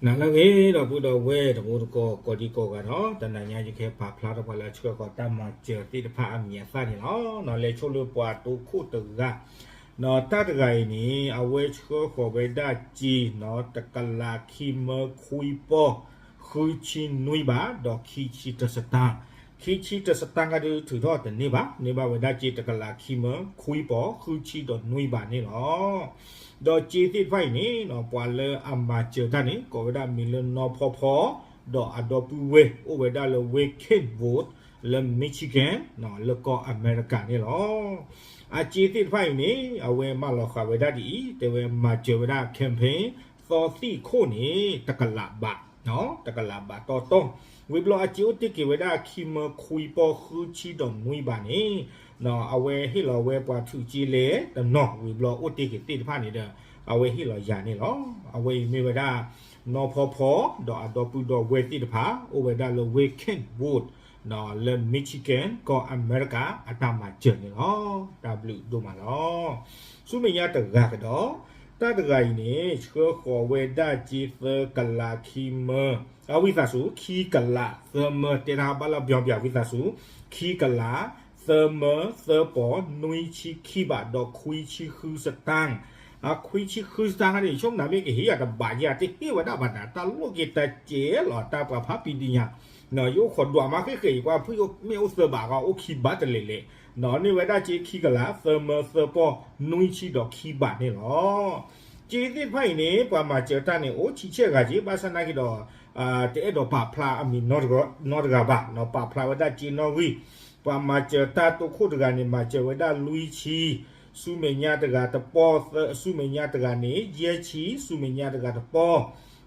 နၤလၢအဂ့ၤ ဒီပုၢ်ဒီဝဲၢ်တံၤသကိး ကိးဒံကိးဂၤဒီး တနၤညါယကဟဲပာ်ဖျါထီၣ်ပှၤလၢအဆှၢဃီၤတၢ်မၤစၢၤသ့ၣ်တဖၣ်အမံၤအသၣ်န့ၣ်လီၤ. လဲၤဆိလၢပှၤတိခိၣ်တဂၤ တၢ်တဂၤအံၤန့ၣ် အဝဲဆှၢဃီၤဝဲဒၣ်စ့ တကလးခံမၢခွံပီၢ် ဃုဆံနွံဘး ဒီးခံဆံတၢစတၢ်, ခံဆံတၢစတၢ်ခါဒုးထုးထီၣ်တန့ၢ်ဘၣ်, န့ၢ်ဘၣ်ဝဲဒၣ်စ့တကလးခံမၢခွံပီၢ် ဃုဆံဒီးနွံဘးန့ၣ်လီၤ. ဒီးစ့သ့ၣ်တဖၣ်အံၤန့ၣ် ပှၤလၢအမၤစၢၤတၢ်န့ၣ် ကိးဝဲဒၣ်မံၤလၢနီၢ်ဖီဖီ ဒီးအဒီပုၢ်ဝဲၢ် အိၣ်ဝဲဒၣ်လၢဝ့ၢ် Kentwood လၢ Michigan လၢကီၢ်အမဲရကၤန့ၣ်လီၤ. အစ့သ့ၣ်တဖၣ်အံၤန့ၣ် အဝဲမၢလီၤဃာ်ဝဲဒၣ်ဒ်အံၤ, တဲဝဲမၤစၢၤဝဲဒၣ် campaign သီသံၣ်ခိၣ်န့ၣ် တကလးဘး, တကလးဘးတီတီ, ဝံၤဘျီအစ့အိၣ်တ့ၢ်က့ၤဝဲဒၣ်ခံမၢခွံပီၢ် ဃုဆံဒီးနွံဘးန့ၣ် အဝဲဟ့ၣ်လီၤဝဲပှၤထုးစ့လဲၤတနီၤ ဝံၤဘျီအိၣ်တ့ၢ်က့ၤသ့ၣ်တဖၣ်န့ၣ်ဒီး အဝဲဟ့ၣ်လီၤယၤန့ၣ်လီၤ. အဝဲအံၤမ့ၢ်ဝဲဒၣ် နီၢ်ဖီဖီ ဒီးအဒီပုၢ်ဒီဝဲၢ်သ့ၣ်တဖၣ် အိၣ်ဝဲဒၣ်လၢဝ့ၢ် Kentwood လၢ Michigan ကီၢ်အမဲရကၤ အတၢ်မၤစၢၤန့ၣ်လီၤ. တၢ်ဘျုးဒိၣ်မးလီၤ. ဆူမဲာ်ညါတဂၤကဒီး, တၢ်တဂၤအံၤန့ၣ် ဆှၢဃီၤဝဲဒၣ်စ့သၢကလးခံမၢ, အဝံသးစူၤ ခံကလးသၢမၢ တဲတၢ်ဘၣ်လၢ ပျီပျီဝံသးစူၤ ခံကလး သၢမၢ သၢပီၢ် နွံဆံခံဘး ဒီးခွံဆံဃုစတၢ်, ခွံဆံဃုစတၢ်န့ၣ် ဆိကမိၣ်မ့ၢ်ကဟ့ၣ်ယၤတဘးယၤ တဟ့ၣ်ဝဲဒၣ်ဘၣ်နၤ တၢ်လိၣ်က့ၤတစဲးလီၤ တၢ်ပှၤဖးပံတညါ, ယအိၣ်ခိးဒွးမးဃ့ၣ်ဃ့ၣ် ယကွၢ်ဖုၣ်မ့ၢ်အိၣ်သၢဘးကီး အိၣ်ခံဘးတလဲၤလဲၤ, န့ၢ်ဝဲဒၣ်စ့ခံကလး သၢမၢ သၢပီၢ် နွံဆံဒီးခံဘးန့ၣ်လီၤ. စ့သ့ၣ်တဖၣ်အံၤန့ၣ် ပှၤမၤစၢၤတၢ်န့ၣ် အိၣ်ဆံဆဲၣ်ဂၤက့ၤ ဘၣ်ဆၣ်နာ်က့ဒီး တအဲၣ်ဒိးပာ်ဖျါအမံၤနီတဂၤဘၣ်, ပာ်ဖျါဝဲဒၣ်စ့နီၣ်ဂံၢ်, ပှၤမၤစၢၤတၢ်တိခိၣ်တဂၤန့ၣ် မၤစၢၤဝဲဒၣ်လွံၢ်ဆံ, ဆူမဲာ်ညါတဂၤတပီၢ်, ဆူမဲာ်ညါတဂၤန့ၣ် ယဲၢ်ဆံ, ဆူမဲာ်ညါတဂၤတပီၢ်,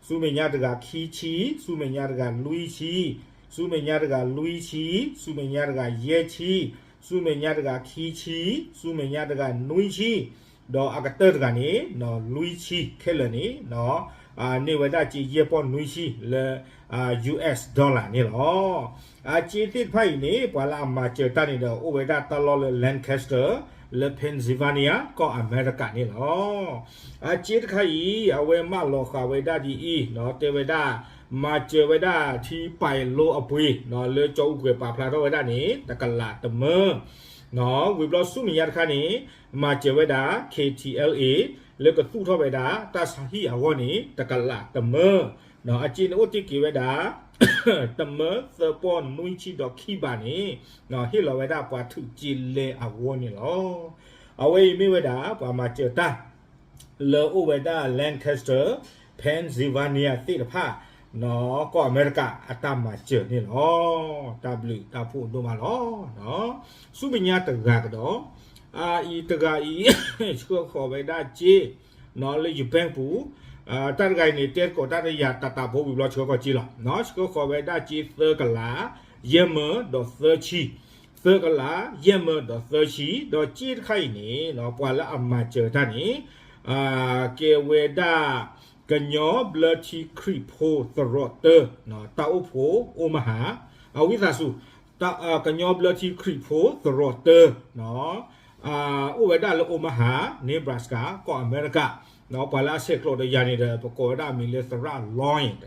ဆူမဲာ်ညါတဂၤခံဆံ, ဆူမဲာ်ညါတဂၤလွံၢ်ဆံ, ဆူမဲာ်ညါတဂၤလွံၢ်ဆံ, ဆူမဲာ်ညါတဂၤယဲၢ်ဆံ, ဆူမဲာ်ညါတဂၤခံဆံ, ဆူမဲာ်ညါတဂၤနွံဆံ, ဒီးအကတၢၢ်တဂၤန့ၣ် လွံၢ်ဆံခဲလၢာ်န့ၣ် န့ၢ်ဝဲဒၣ်စ့ယဲၢ်ပီၢ်နွံဆံလၢ US dollar န့ၣ်လီၤ. အစ့သ့ၣ်တဖၣ်အံၤန့ၣ် ပှၤလၢအမၤစၢၤတၢ်န့ၣ်ဒီး အိၣ်ဝဲဒၣ်တၢ်လီၢ်လၢ Lancaster လၢ Pennsylvania ကီၢ်အမဲရကၤန့ၣ်လီၤ. အစ့တခါအံၤ အဝဲမၢလီၤဃာ်ဝဲဒၣ်ဒ်အံၤ, တဲဝဲဒၣ် မၤစၢၤဝဲဒၣ်ထံပာ်လိအပှ့ၤ လၢကၠီအူကွဲၤပာ်ဖျါထီၣ်ဝဲဒၣ်န့ၣ် တကလးတမၢ, ဝံၤဘျီဆူမဲာ်ညါတခါန့ၣ် မၤစၢၤဝဲဒၣ် KTLA လၢကသူၣ်ထီၣ်ဝဲဒၣ်တၢ်ဆါဟံၣ်အဂီၢ်န့ၣ် တကလးတမၢ, အစ့န့ၣ်အိၣ်တ့ၢ်က့ၤဝဲဒၣ် တမၢသၢပီၢ်နွံဆံဒီးခံဘးန့ၣ် ဟ့ၣ်လီၤဝဲဒၣ်ပှၤထုးစ့လဲအဂီၢ်န့ၣ်လီၤ. အဝဲအံၤမ့ၢ်ဝဲဒၣ် ပှၤမၤစၢၤတၢ် လၢအိၣ်ဝဲဒၣ် Lancaster, Pennsylvania သ့ၣ်တဖၣ် ကီၢ်အမဲရကၤအတၢ်မၤစၢၤန့ၣ်လီၤ. တၢ်ဘျုးတၢ်ဖှိၣ်ဒိၣ်မးလီၤ. ဆူမဲာ်ညါတဂၤကဒီး, အအံၤတဂၤအံၤ ဆှၢဃီၤဝဲဒၣ်စ့ လၢယဘဲၣ်ပူၤ, တၢ်တဂၤအံၤန့ၣ် တဲသကိးတၢ်ဒီးယၤတးတးဖိဝံၤဘျီဆှၢဃီၤစ့လီၤ. ဆှၢဃီၤဝဲဒၣ်စ့သၢကလး ယဲၢ်မၢဒီးသၢဆံ, သၢကလး ယဲၢ်မၢဒီးသၢဆံ, ဒီးစ့တခါအံၤန့ၣ် ပှၤလၢအမၤစၢၤတၢ်န့ၣ် ကဲဝဲဒၣ် ကညီဘျၢထံခရံာ်ဖိသရိာ်တၢ တၢ်အိၣ်ဖှိၣ် Omaha, အဝံသးစူၤ ကညီဘျၢထံခရံာ်ဖိသရိာ်တၢ အိၣ်ဝဲဒၣ်လၢ Omaha, Nebraska ကီၢ်အမဲရကၤ, ပှၤလၢအဆဲးကျိးဒီးယၤန့ၣ်ဒီး ပကိးဝဲဒၣ်အမံၤလၢသရၣ် Lloyd,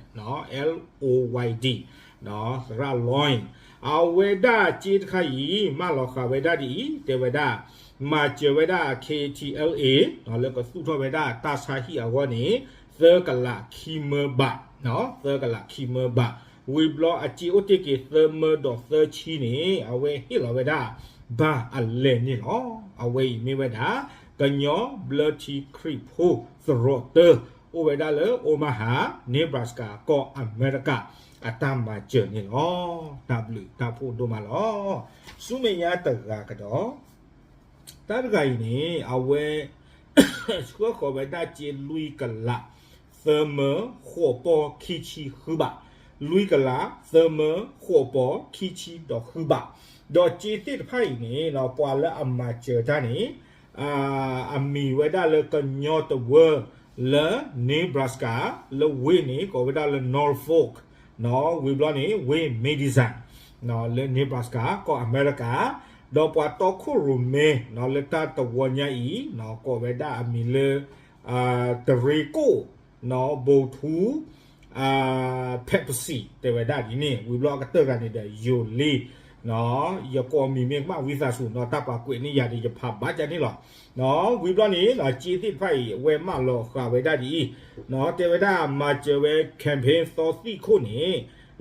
L O Y D, သရၣ် Lloyd, အဝဲဒၣ်စ့တခါအံၤ မၢလီၤဃာ်ဝဲဒၣ်ဒ်အံၤ, တဲဝဲဒၣ် မၤစၢၤဝဲဒၣ် K T L A လၢကသူၣ်ထီၣ်ဝဲဒၣ်တၢ်ဆါဟံၣ်အဂီၢ်န့ၣ် သၢကလးခံမၢဘး, သၢကလးခံမၢဘး, ဝံၤဘျီအစ့အိၣ်တ့ၢ်က့ၤသၢမၢဒီးသၢဆံန့ၣ် အဝဲဟ့ၣ်လီၤဝဲဒၣ် ဘၣ်အလဲၢ်န့ၣ်လီၤ. အဝဲအံၤမ့ၢ်ဝဲဒၣ် ကညီဘျၢထံခရံာ်ဖိသရိာ်တၢ အိၣ်ဝဲဒၣ်လၢ Omaha, Nebraska ကီၢ်အမဲရကၤ အတၢ်မၤစၢၤန့ၣ်လီၤ. တၢ်ဘျုးတၢ်ဖှိၣ်ဒိၣ်မးလီၤ. ဆူမဲာ်ညါတဂၤကဒီး တၢ်တဂၤအံၤန့ၣ် အဝဲ ဆှၢဃီၤဝဲဒၣ်စ့လွံၢ်ကလး သၢမၢဃိးပီၢ်ခံဆံဃုဘး, လွံၢ်ကလး သၢမၢဃိးပီၢ်ခံဆံဒီးဃုဘး, ဒီးစ့သ့ၣ်တဖၣ်အံၤန့ၣ် ပှၤလၢအမၤစၢၤတၢ်န့ၣ် အမံၤဝဲဒၣ်လၢကညီတဝၢ လၢ Nebraska လၢဝ့ၢ်န့ၣ် ကိးဝဲဒၣ်လၢ Norfolk, ဝံၤဘျီန့ၣ် ဝ့ၢ် Madison လၢ Nebraska ကီၢ်အမဲရကၤ, ဒီးပှၤတီခိၣ်ရိၣ်မဲ လၢတၢ်တဝီညါအံၤ ကိးဝဲဒၣ်အမံၤလၢ တရ့ကိၣ် ဘိၣ်ထူ Pepsi တဲဝဲဒၣ်ဒ်န့ၣ် ဝံၤဘျီအကတၢၢ်တဂၤန့ၣ်ဒီး ယိၤလ့ ယကိးမံၤမ့ၢ်ကမၣ်ဝံသးစူၤ နီၢ်တၢ်ပှၤကွဲးန့ၢ်ယၤဒီး ယဖးဘၣ်ကန့ၣ်လီၤ. ဝံၤဘျီန့ၣ် စ့သ့ၣ်တဖၣ်အံၤ အဝဲမၢလီၤဃာ်ဝဲဒၣ်ဒ်အံၤ တဲဝဲဒၣ်မၤစၢၤဝဲ campaign သီသံၣ်ခိၣ်န့ၣ်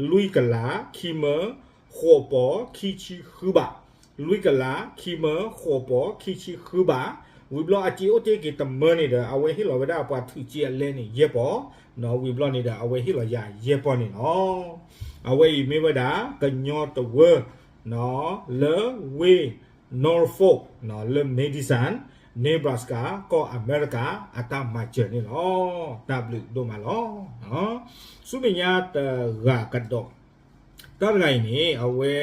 လွံၢ်ကလး ခံမၢ ဃိးပီၤ ခံဆံဃုဘး, လွံၢ်ကလး ခံမၢ ဃိးပီၤ ခံဆံဃုဘး, ဝံၤဘျီအစ့အိၣ်တ့ၢ်က့ၤတမၢန့ၣ်ဒီး အဝဲဟ့ၣ်လီၤဝဲဒၣ်ပှၤထုးစ့အလဲန့ၣ် ယဲၢ်ပီၤ, ဝံၤဘျီန့ၣ်ဒီး အဝဲဟ့ၣ်လီၤယၤယဲၢ်ပီၤန့ၣ်လီၤ. အဝဲအံၤမ့ၢ်ဝဲဒၣ် ကညီတဝၢ လၢဝ့ၢ် Norfolk လၢ Madison Nebraska ကီၢ်အမဲရကၤ အတၢ်မၤစၢၤန့ၣ်လီၤ. တၢ်ဘျုးဒိၣ်မးလီၤ. ဆူမဲာ်ညါတဂၤကဒီး တၢ်တဂၤအံၤန့ၣ် အဝဲ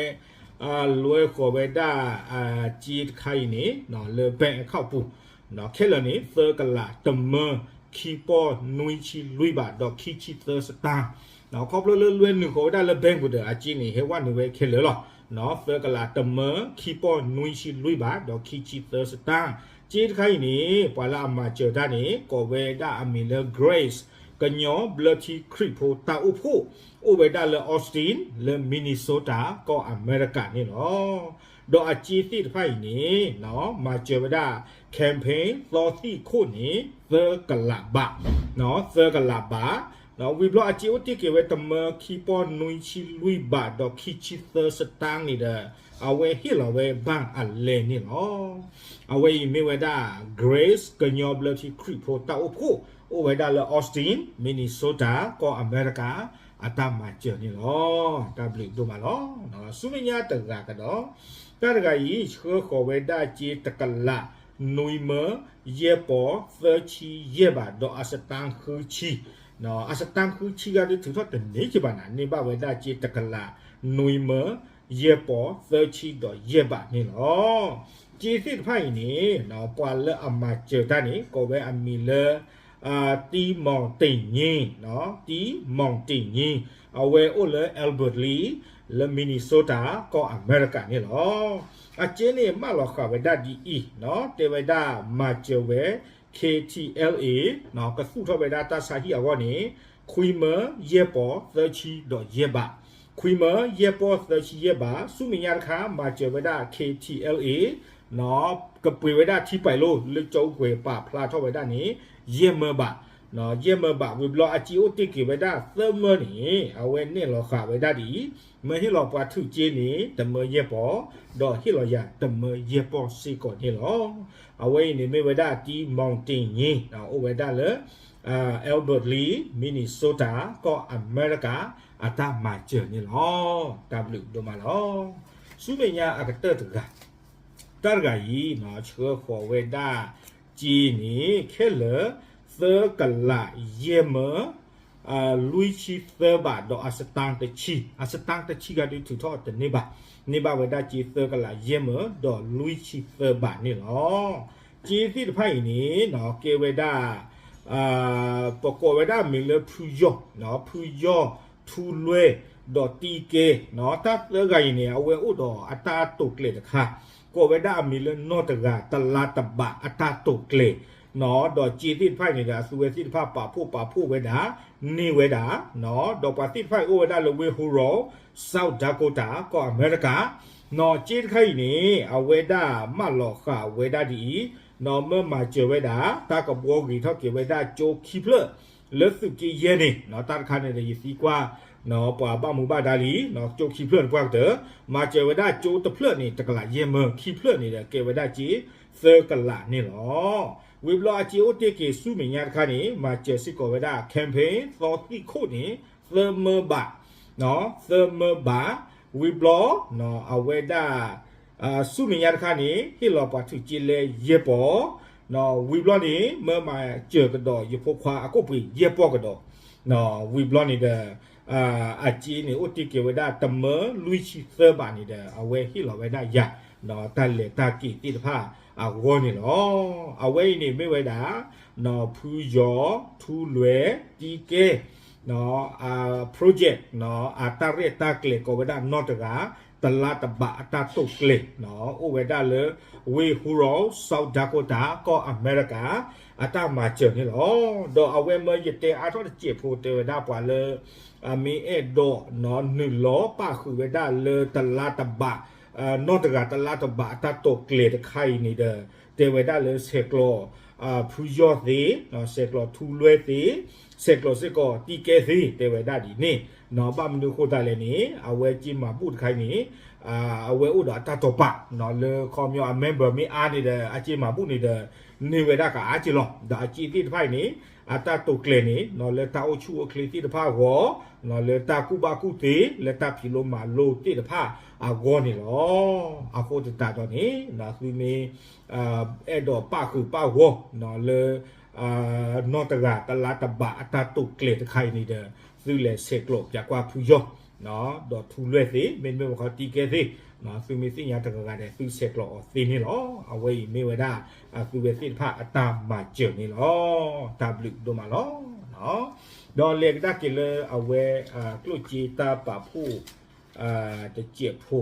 လွဲဃီၤဝဲဒၣ် စ့တခါအံၤန့ၣ် လၢ bank account ပူၤ ခဲလၢာ်န့ၣ် သၢကလး တမၢ ခံပီၢ် နွံဆံလွံၢ်ဘး ဒီးခံဆံသၢစတၢ် ခီဖျိလၢလွဲနုာ်ဃီၤဝဲဒၣ်လၢ bank ပူၤဒီး အစ့န့ၣ် ဟဲဝဲနုာ်ဝဲခဲလၢာ်လီၤ. သၢကလး တမၢ ခံပီၢ် နွံဆံလွံၢ်ဘး ဒီးခံဆံသၢစတၢ် စ့တခါအံၤန့ၣ် ပှၤလၢအမၤစၢၤတၢ်န့ၣ် ကိးဝဲဒၣ်အမံၤလၢ Grace ကညီဘျၢထံခရံာ်ဖိတၢ်အိၣ်ဖှိၣ် အိၣ်ဝဲဒၣ်လၢ Austin လၢ Minnesota ကီၢ်အမဲရကၤန့ၣ်လီၤ. ဒီးအစ့သ့ၣ်တဖၣ်အံၤန့ၣ် မၤစၢၤဝဲဒၣ် campaign သီသံၣ်ခိၣ်န့ၣ် သၢကလးဘး, သၢကလးဘး, ဝံၤဘျီအစ့အိၣ်တ့ၢ်က့ၤဝဲ တမၢ ခံပီၢ် နွံဆံလွံၢ်ဘး ဒီးခံဆံသၢစတၢ်န့ၣ်ဒီး အဝဲဟ့ၣ်လီၤဝဲ bank အလဲန့ၣ်လီၤ. အဝဲအံၤမ့ၢ်ဝဲဒၣ် Grace ကညီဘျၢထံခရံာ်ဖိတၢ်အိၣ်ဖှိၣ် အိၣ်ဝဲဒၣ်လၢ Austin Minnesota ကီၢ်အမဲရကၤ အတၢ်မၤစၢၤန့ၣ်လီၤ. တၢ်ဘျုးဒိၣ်မးလီၤ. ဆူမဲာ်ညါတဂၤကဒီး တၢ်တဂၤအံၤ ဆှၢဃီၤဝဲဒၣ်စ့တကလး နွံမၢ ယဲၢ်ပီၢ် သၢဆံယဲၢ်ဘး ဒီးအစတၣ်ဃုဆံ, အစတၣ်ဃုဆံဂၤဒုးထုးထီၣ်တန့ၢ်ကဘၣ်နၤ န့ၢ်ဘၣ်ဝဲဒၣ်စ့တကလး နွံမၢ ယဲၢ်ပီၢ် သၢဆံဒီးယဲၢ်ဘးန့ၣ်လီၤ. စ့သ့ၣ်တဖၣ်အံၤန့ၣ် ပှၤလၢအမၤစၢၤတၢ်န့ၣ် ကိးဝဲအမံၤလၢ တံမီၣ်တ့ၣ်ညံ, တံမီၣ်တ့ၣ်ညံ, အဝဲအိၣ်လၢ Albert Lea လၢ Minnesota ကီၢ်အမဲရကၤန့ၣ်လီၤ. အစ့န့ၣ် မၢလီၤဃာ်ဝဲဒၣ်ဒ်အံၤ, တဲဝဲဒၣ်မၤစၢၤဝဲ K T L A ကသူၣ်ထီၣ်ဝဲဒၣ်တၢ်ဆါဟံၣ်အဂီၢ်န့ၣ် ခွံမၢ ယဲၢ်ပီၢ် သၢဆံဒီးယဲၢ်ဘး, ခွံမၢ ယဲၢ်ပီၢ် သၢဆံယဲၢ်ဘး, ဆူမဲာ်ညါတခါ မၤစၢၤဝဲဒၣ် K T L A ကပှ့ၤဝဲဒၣ်ထံပာ်လိၣ် လၢကၠိကွဲၤပာ်ဖျါထီၣ်ဝဲဒၣ်န့ၣ် ယဲၢ်မၢဘး, ယဲၢ်မၢဘး ဝံၤဘျီအစ့အိၣ်တ့ၢ်က့ၤဝဲဒၣ်သၢမၢန့ၣ် အဝဲနဲၣ်လီၤဃာ်ဝဲဒၣ်ဒ်အံၤ, မၢဟ့ၣ်လီၤပှၤထုးစ့န့ၣ် တမၢယဲၢ်ပီၢ်, ဒီးဟ့ၣ်လီၤယၤတမၢယဲၢ်ပီၢ်စ့ၢ်ကီးန့ၣ်လီၤ. အဝဲအံၤန့ၣ်မ့ၢ်ဝဲဒၣ်တံမီၣ်တ့ၣ်ညံ, အိၣ်ဝဲဒၣ်လၢ Albert Lea Minnesota ကီၢ်အမဲရကၤ အတၢ်မၤစၢၤန့ၣ်လီၤ. တၢ်ဘျုးဒိၣ်မးလီၤ. ဆူမဲာ်ညါအကတၢၢ်တဂၤ တၢ်တဂၤအံၤ ဆှၢဃီၤဝဲဒၣ်စ့န့ၣ် ခဲလၢာ် သၢကလး ယဲၢ်မၢ လွံၢ်ဆံသၢဘး ဒီးအစတၣ်တဆံ, အစတၣ်တဆံဂၤဒုးထုးထီၣ်တန့ၢ်ဘၣ်, န့ၢ်ဘၣ်ဝဲဒၣ်စ့သၢကလး ယဲၢ်မၢ ဒီးလွံၢ်ဆံသၢဘးန့ၣ်လီၤ. စ့သ့ၣ်တဖၣ်အံၤန့ၣ် ကဲဝဲဒၣ် ပကိးဝဲဒၣ်မံၤလၢဖုယီၢ်, ဖုယီၢ် ထူလွဲ ဒီးတံကဲ, တၢ်သၢဂၤအံၤန့ၣ် အဝဲအိၣ်ဒီးအတၢ်တိာ်ကျဲၤတခါ ကိးဝဲဒၣ်အမံၤလၢနီၢ်တဂၤ တလါတဘးအတၢ်တိာ်ကျဲၤ, ဒီးစ့သ့ၣ်တဖၣ်အံၤန့ၣ်ဒီး အသုဝဲသ့ၣ်တဖၣ်ပာ်ဖှိၣ်ပာ်ဖှိၣ်ဝဲဒၣ် န့ၢ်ဝဲဒၣ်, ဒီးပှၤသ့ၣ်တဖၣ်အံၤအိၣ်ဝဲဒၣ်လၢဝ့ၢ် Huron, South Dakota ကီၢ်အမဲရကၤ, စ့တခါအံၤန့ၣ် အဝဲဒၣ်မၢလီၤဃာ်ဝဲဒၣ်ဒ်အံၤ, မၢမၤစၢၤဝဲဒၣ် တၢ်ကဘှီဂ့ၤထီၣ်က့ၤဝဲဒၣ်ကၠိခံဖျၢၣ် လၢသုးက့ယဲၢ်န့ၣ်, တၢ်တခါန့ၣ်ဒီးယသံကွၢ် ပှၤဘၣ်မူဘၣ်ဒါလံ, ကၠိခံဖျၢၣ်တပှၢ်ကတၢၢ်, မၤစၢၤဝဲဒၣ်ကၠိတဖျၢၣ်န့ၣ် တကလးယဲၢ်မၢ, ခံဖျၢၣ်န့ၣ်ဒီးကဲဝဲဒၣ်စ့သၢကလးန့ၣ်လီၤ. ဝံၤဘျီအစ့အိၣ်တ့ၢ်က့ၤဆူမဲာ်ညါတခါန့ၣ် မၤစၢၤစ့ၢ်ကီးဝဲဒၣ် campaign သီသံၣ်ခိၣ်န့ၣ် သၢမၢဘး, သၢမၢဘး, ဝံၤဘျီ အဝဲဒၣ် ဆူမဲာ်ညါတခါန့ၣ် ဟ့ၣ်လီၤပှၤထုးစ့လဲယဲၢ်ပီၢ်, ဝံၤဘျီန့ၣ် မၢမၤစၢၤကဒီးယဖိခွါအကိၣ်ပှ့ၤယဲၢ်ပီၢ်ကဒီး, ဝံၤဘျီန့ၣ်ဒီး အစ့န့ၣ်အိၣ်တ့ၢ်က့ၤဝဲဒၣ်တမၢလွံၢ်ဆံသၢဘးန့ၣ်ဒီး အဝဲဟ့ၣ်လီၤဝဲဒၣ်ယၤ တၢ်လဲၤတၢ်က့ၤသ့ၣ်တဖၣ်အဂီၢ်န့ၣ်လီၤ. အဝဲအံၤန့ၣ်မ့ၢ်ဝဲဒၣ် ဖုယီၢ် ထူလွဲ တံကဲ project အတၢ်ရဲၣ်တၢ်ကျဲၤကိးဝဲဒၣ်နီၢ်တဂၤ တလါတဘးအတၢ်တိာ်ကျဲၤ အိၣ်ဝဲဒၣ်လၢ ဝ့ၢ်ဟူရီ South Dakota ကီၢ်အမဲရကၤ အတၢ်မၤစၢၤန့ၣ်လီၤ. ဒီးအဝဲမၢယတဲအါထီၣ်တစဲးဖိတဲဝဲဒၣ်ပှၤလၢ အမ့ၢ်အဲၣ်ဒိးနုာ်လီၤပၣ်ဃုာ်ဝဲဒၣ်လၢတလါတဘး နီၢ်တဂၤတလါတဘးအတၢ်တိာ်ကျဲၤတခါအံၤန့ၣ်ဒီး တဲဝဲဒၣ်လၢဆဲးကျိး ဖုယီၢ်သ့, ဆဲးကျိးထူလွဲသ့, ဆဲးကျိးစ့ၢ်ကီးတံကဲသ့ တဲဝဲဒၣ်ဒ်န့ၣ်, ဘၣ်မနုၤအဃိသတးလဲၣ်န့ၣ် အဝဲစ့မၤဘူၣ်တခါအံၤန့ၣ် အဝဲအိၣ်ဒီးအတၢ်တိာ်ပာ် လၢခီပညီအ member မ့ၢ်အါန့ၣ်ဒီး အစ့မၤဘူၣ်န့ၣ်ဒီး န့ၢ်ဝဲဒၣ်ကအါက့လီၤ. ဒီးအစ့သ့ၣ်တဖၣ်အံၤန့ၣ် အတၢ်တိာ်ကျဲၤန့ၣ် လၢတၢ်အိၣ်ဆူၣ်အိၣ်ချ့သ့ၣ်တဖၣ်အဂီၢ်, လၢတၢ်ကူၣ်ဘၣ်ကူၣ်သ့ လၢတၢ်ဖံးလိမၤလိသ့ၣ်တဖၣ်အဂီၢ်န့ၣ်လီၤ. အဃိသတးဒီးန့ၣ် သုမ့ၢ် အဲၣ်ဒိးပၣ်ဃုာ်ပၣ်ဂီၢ် လၢ နီၢ်တဂၤတလါတဘးအတၢ်တိာ်ကျဲၤတခါအံၤန့ၣ်ဒီး သုလဲၤဆဲးကျိးပၠးကွၢ်ဖုယီၢ် ဒီးထူလွဲၢ်သ့ မ့တမ့ၢ်ဘၣ်ခီတံကဲသ့, သုမ့ၢ်သ့ၣ်ညါတဂၤဂၤဒီး သုဆဲးကျိးအီၤသ့န့ၣ်လီၤ. အဝဲအံၤမ့ၢ်ဝဲဒၣ် သုဝဲသ့ၣ်တဖၣ်အတၢ်မၤစၢၤန့ၣ်လီၤ. တၢ်ဘျုးဒိၣ်မးလီၤ. ဒီးလဲၤကဒါက့ၤလၢအဝဲ ကျိၣ်စ့တၢ်ပာ်ဖှိၣ် တစဲးဖိ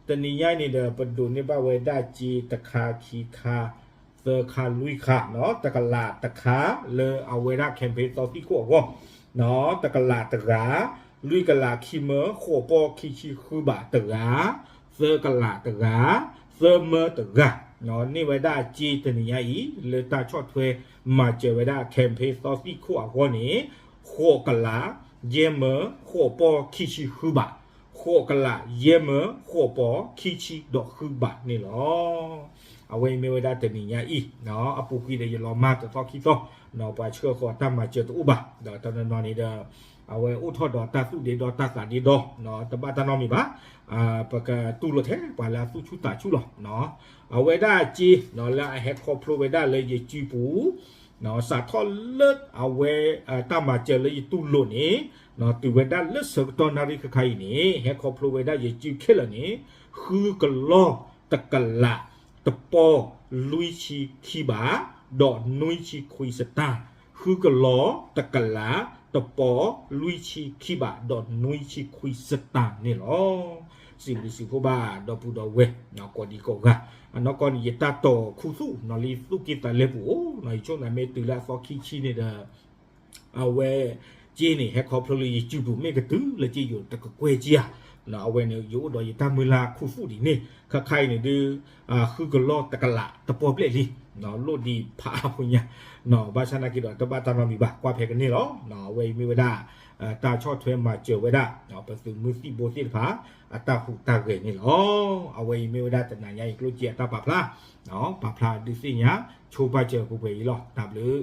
တနံၤညါအံၤန့ၣ်ဒီး ပဒိးန့ၢ်ဘၣ်ဝဲဒၣ်စ့တခါခံခါ သၢခါလွံၢ်ခါ တကလးတခါ လၢအဝဲဒၣ် campaign သီသံၣ်ခိၣ်အဂီၢ်, တကလးတဂၤ, လွံၢ်ကလးခံမၢဃိးပီၢ်ခံဆံဃုဘးတဂၤ, သၢကလးတဂၤ, သၢမၢတဂၤ, န့ၢ်ဝဲဒၣ်စ့တနံၤညါအံၤ လၢတၢ်ဆီၣ်ထွဲမၤစၢၤဝဲဒၣ် campaign သီသံၣ်ခိၣ်အဂီၢ်န့ၣ် ဃိးကလး ယဲၢ်မၢဃိးပီၢ်ခံဆံဃုဘး, ဃိးကလး ယဲၢ်မၢဃိးပီၢ်ခံဆံဒီးဃုဘးန့ၣ်လီၤ. အဝဲအံၤမ့ၢ်ဝဲဒၣ်တနံၤညါအံၤ အပူၤကွံာ်ဒီးယလီၤမၢ်တသီခံသီ ပှၤဆှၢဃီၤတၢ်မၤစၢၤတအိၣ်ဘၣ်, ဒီးတနီၤနီၤန့ၣ်ဒီး အဝဲအိၣ်ထီၣ်ဒီးတၢ်သူၣ်ဒ့ဒီတၢ်သးဒ့ဒီ တဘၣ်တၢ်နီတမံၤဘၣ်, ပကတူၢ်လိာ်ထဲပှၤလၢအသူၣ်ဆူၣ်သးဆူၣ်လီၤ. အဝဲဒၣ်စ့ လၢအဟဲခီဖျိဝဲဒၣ်လၢယစုပူၤ စးထီၣ်လၢအဝဲ တၢ်မၤစၢၤလၢယတူၢ်လိာ်န့ၣ် တုၤဝဲဒၣ်လၢဆၢကတီၢ်နၣ်ရံၣ်ခဲခါအံၤန့ၣ် ဟဲခီဖျိဝဲဒၣ်ယစုခဲလၢာ်န့ၣ် ဃုကလီၢ်တကလး တပီၢ်လွံၢ်ဆံခံဘး ဒီးနွံဆံခွံစတၢ်, ဃုကလီၢ်တကလး တပီၢ်လွံၢ်ဆံခံဘး ဒီးနွံဆံခွံစတၢ်န့ၣ်လီၤ. စံးဘျုးစံးဖှိၣ်ဘၣ် ဒီပုၢ်ဒီဝဲၢ် ကိးဒံကိးဂၤ, အနီၢ်ကီၢ်န့ၣ် ယတၢ်တိာ်ခူသူၣ် လၢယသူၣ်က့သးလဲပူၤအိၣ် ယဆိကမိၣ်မ့ၢ်တုၤလၢအသီခံဆံန့ၣ်ဒီး အဝဲ စ့န့ၣ် ဟဲခီဖျိလၢယစုပူၤ မ့ၢ်ကတုၤလၢစ့ယိၤတကကွဲၢ်က့ဧါ, အဝဲန့ၣ် ယအိၣ်ဒီးယတၢ်မုၢ်လၢ်ခူသူၣ်ဒ်န့ၣ် ခဲခါအံၤန့ၣ်ဒုး ဃုကလီၢ်တကလး တပီၢ်ဘျဲၣ်လံ, လိၣ်ဒံးဖးအါဖိညါ, ဘၣ်ဆၣ်နာ်က့ဒီး တဘၣ်တၢ်နီတမံၤဘၣ် ကွၢ်ဖဲကန့ၢ်လီၤ. အဝဲအံၤမ့ၢ်ဝဲဒၣ် တၢ်ဆီၣ်ထွဲမၤစၢၤဝဲဒၣ် ပသုးမုၢ်သံၣ်ဘိသ့ၣ်တဖၣ် အတၢ်ဟူးတၢ်ဂဲၤန့ၣ်လီၤ. အဝဲအံၤမ့ၢ်ဝဲဒၣ်တနၤညါအံၤ ကျိၣ်စ့အတၢ်ပာ်ဖျါ, ပာ်ဖျါဒုးသ့ၣ်ညါ ဆိပာ်စၢၤပှဲၤပှဲၤအံၤလီၤ. တၢ်ဘျုး